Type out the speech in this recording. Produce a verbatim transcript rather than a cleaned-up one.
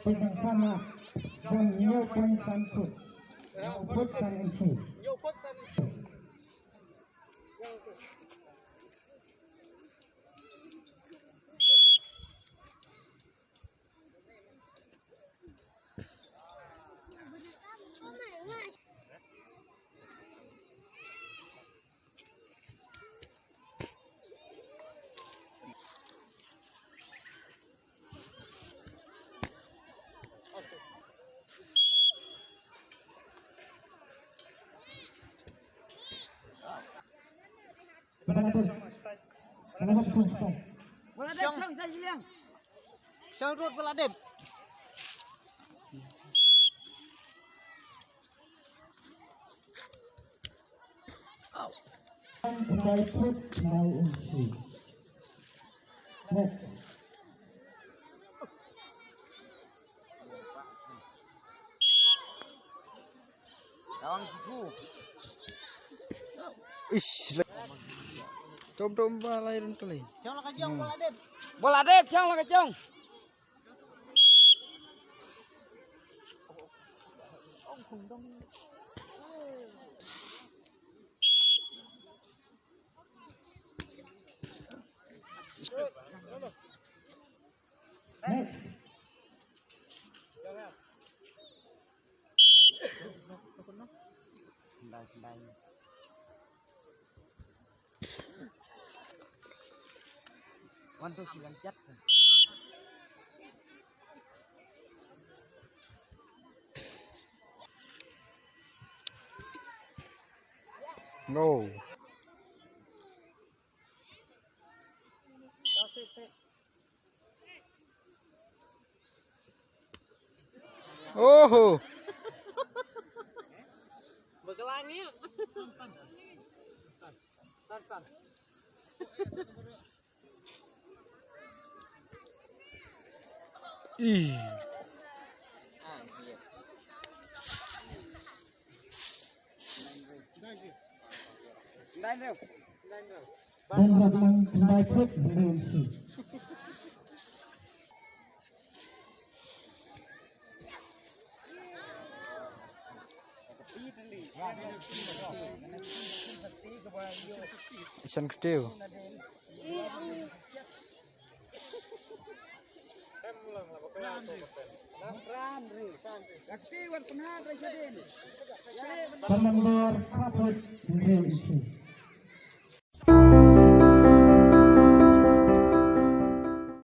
Put jong ka na jong hynñiew point san foot. Hynñiew point san inchi. Wala dep, shang, shang, shang. Shang rot wala dep. Au. Khyndai phut khyndai inchi. Next. Tawang siku. Ish, le-, tom tom ba lai ren kali. Chong la ka jong, hmm. Bola dep. Bola dep, chong la ka jong. Wan tu silang chat. No. Oho. Bekelang ya. San, san. San, san. Ih. Nine, nine. Nine, nine. Isan ktiu. Commander Kapit Ringreu Isi.